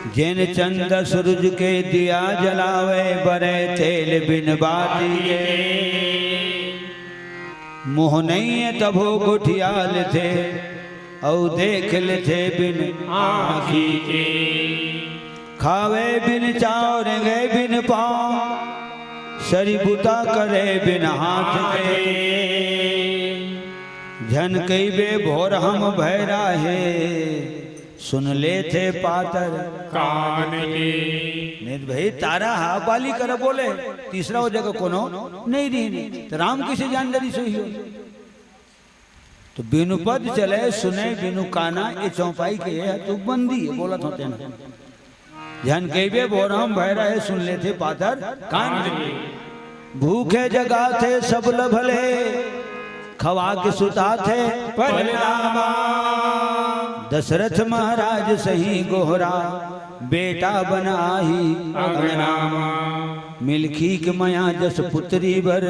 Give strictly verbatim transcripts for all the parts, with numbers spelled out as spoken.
जेन चंद सूरज के दिया जलावे, बरे तेल बिन बाती के। मोह नइये तभो गोठिया लेथे, अउ देख लेथे बिन आँखी के। खावे बिन चाव, रेंगे बिन पाँव, सरी बुता करे बिन हाथ के। झन कहिबे भोर हम भैरा हे, सुन लेथे पातर कान के। नहीं त भाई, तारा हा बाली कर बोले, तीसरा वो जगह कोनो नहीं रही। तो राम किसे जान डरी सोई हो? तो बिनु पद चले सुने बिनु काना, ये चौपाई के ये तुकबंदी है, बोलत होते ना। झन कहिबे भोर हम भैरा हे, सुन लेथे पातर कान के। भूखे जगाथे सब ल भले, खवा के सुताथे परिणामा। दशरथ महाराज सही गोहरा, बेटा बन आही अंगनामा। मिलखी के मया जस पुत्री बर,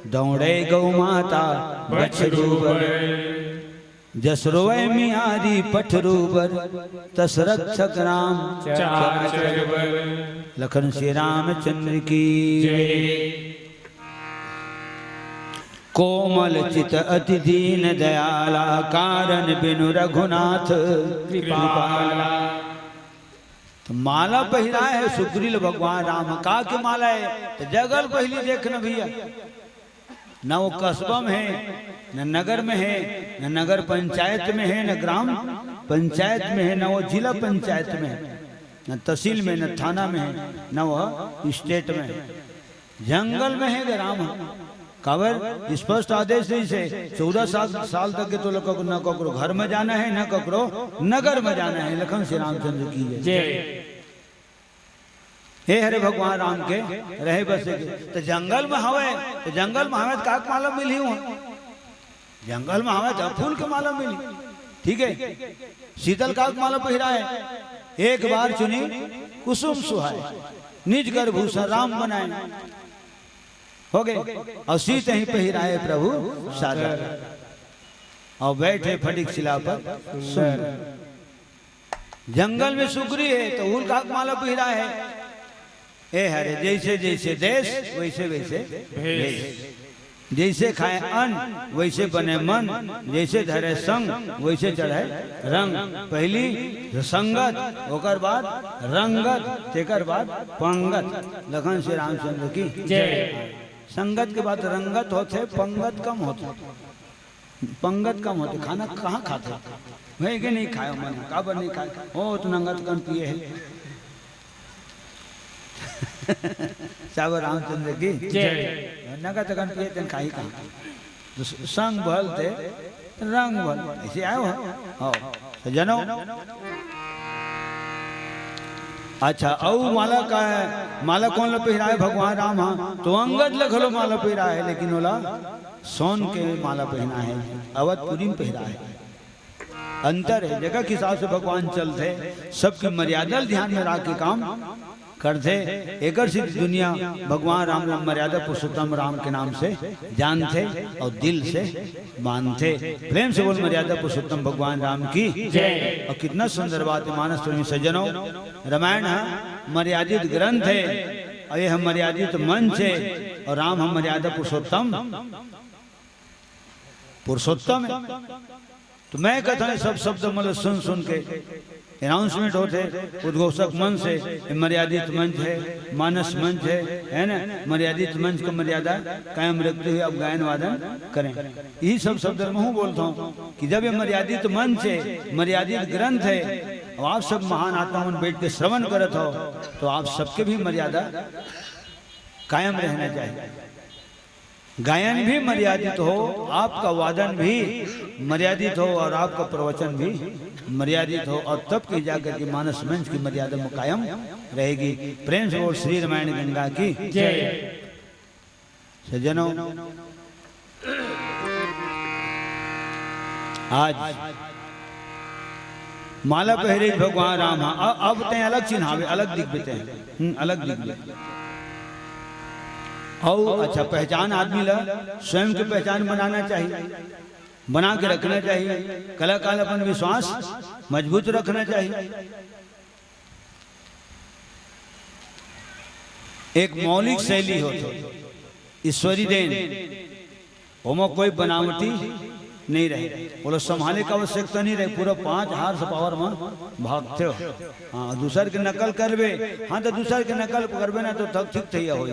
दौड़े गौ माता बछरू बर। जस रोए मियारी पठरू बर, तस रक्षक राम चाचर बर। लखन श्री रामचंद्र की। जय। कोमल चित अति दीन दयाला, कारण बिनु रघुनाथ कृपाला। तो माला पहिराए हे सुग्रीव भगवान राम, का के माला हे? तो जगह ल पहिली देख न भैया, न वो कस्बा में हे, न नगर में हे, न नगर पंचायत में हे, न ग्राम पंचायत में हे, न वो जिला पंचायत में हे, न तहसील में, न थाना में हे, न वो स्टेट में हे। जंगल में हे गे राम ह। काबर? स्पष्ट आदेश रहिस हे, चौदह साल, साल तक के तो ल-, ककरो, न ककरो घर में जाना हे, न ककरो नगर में जाना हे। लखन श्री रामचंद्र की जय। जय। हे हरे भगवान राम के रहे बसे के। तो जंगल में हवे, तो जंगल में हवे तो काक माला मिलही हुआ? जंगल में हवे तो फूल के माला मिली, ठीक है। शीतल काक माला पहिराए, एक बार चुनी कुसुम सुहाए, निज कर भूषण राम बनाए। हो गए। और सीत ही पहिराए प्रभु सादर, और बैठे फटिक शिला पर सुंदर। जंगल में सुग्री हे तो उल काक माला पहिराए हे। ए हरे, जैसे जैसे देश, वैसे वैसे भेष। भेष। जैसे खाए अन्न, वैसे बने मन, जैसे धरे संग, वैसे चढ़े रंग। पहली संगत, ओकर बाद रंगत, तेकर बाद पंगत। लखन श्री रामचंद्र की जय। संगत के बाद रंगत होथे, पंगत कम होथे। पंगत कम होथे, खाना कहाँ खाथे? वही के नहीं खाए मन, काबर नहीं खाए? ओ, तो नंगत कन पिए हे। साबर रामचंद्र की जय। नंगत कन पिए, तेन खाही कहाँ? तो स-, संग भल ते रंग भल, ऐसे आयो है। हाँ, तो जनो। अच्छा, अउ माला का, माला कोन ल पहिराए भगवान राम हा? तो अंगद ल घलो माला पहिराए हे, लेकिन ओला सोन के माला पहिराए हे, अवधपुरी में पहिराए हे। अंतर हे, जगह के हिसाब से भगवान चलथे, सबकी मर्यादा ल ध्यान में राख के काम करथे। एकर से दुनिया भगवान राम ल मर्यादा पुरुषोत्तम राम के नाम से जानथे और दिल से मानथे। प्रेम से बोल, मर्यादा पुरुषोत्तम भगवान राम की जय। और कितना सुंदर बात हे, मानस प्रेमी सज्जनों, रामायण ह मर्यादित ग्रंथ हे और ये ह मर्यादित मंच हे और राम ह मर्यादा पुरुषोत्तम पुरुषोत्तम हे। तो मैं कहता हूँ, सब शब्द मन ल सुन सुन के अनाउंसमेंट होथे, उद्घोषक मंच हे, ये मर्यादित मंच हे, मानस मंच हे, है ना? मर्यादित मंच का मर्यादा कायम रखते हुए आप गायन वादन करें। यही सब शब्द महूँ बोलता हूँ कि जब ये मर्यादित मंच हे, मर्यादित ग्रंथ हे, और आप सब महान आत्मा मन बैठ के श्रवण करत हो, तो आप सबके भी मर्यादा कायम रहना चाहिए। गायन भी मर्यादित हो, आपका वादन भी मर्यादित हो और आपका प्रवचन भी मर्यादित हो, और तब कहीं जाकर के मानस मंच की मर्यादा कायम रहेगी। प्रेम से बोल श्री रामायण गंगा की जय। सज्जनों, आज माला पहिरे भगवान राम हा, अ-, अब ते अलग चिन्हावे, अलग दिखबे ते, हम्म, अलग दिखबे। और अच्छा, पहचान आदमी ला स्वयं के पहचान बनाना चाहिए, बना के रखना चाहिए। कलाकाल अपन विश्वास मजबूत रखना चाहिए। एक मौलिक शैली होथे, ईश्वरी देन, ओमा कोई बनावटी नहीं रहे, ओला संभाले के आवश्यकता नहीं रहे, पूरा पांच हार्स पावर में भागथे हो। हाँ, दूसर के नकल करबे, हाँ, तो दूसर के नकल करबे ना, तो थक ठीक थैया होई।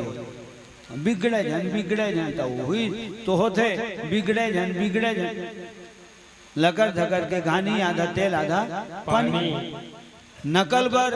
बिगड़े झन, बिगड़े झन, तो वही तो होथे, बिगड़े झन, बिगड़े झन। लकर धकर के घानी, आधा तेल, आधा पानी। नकल बर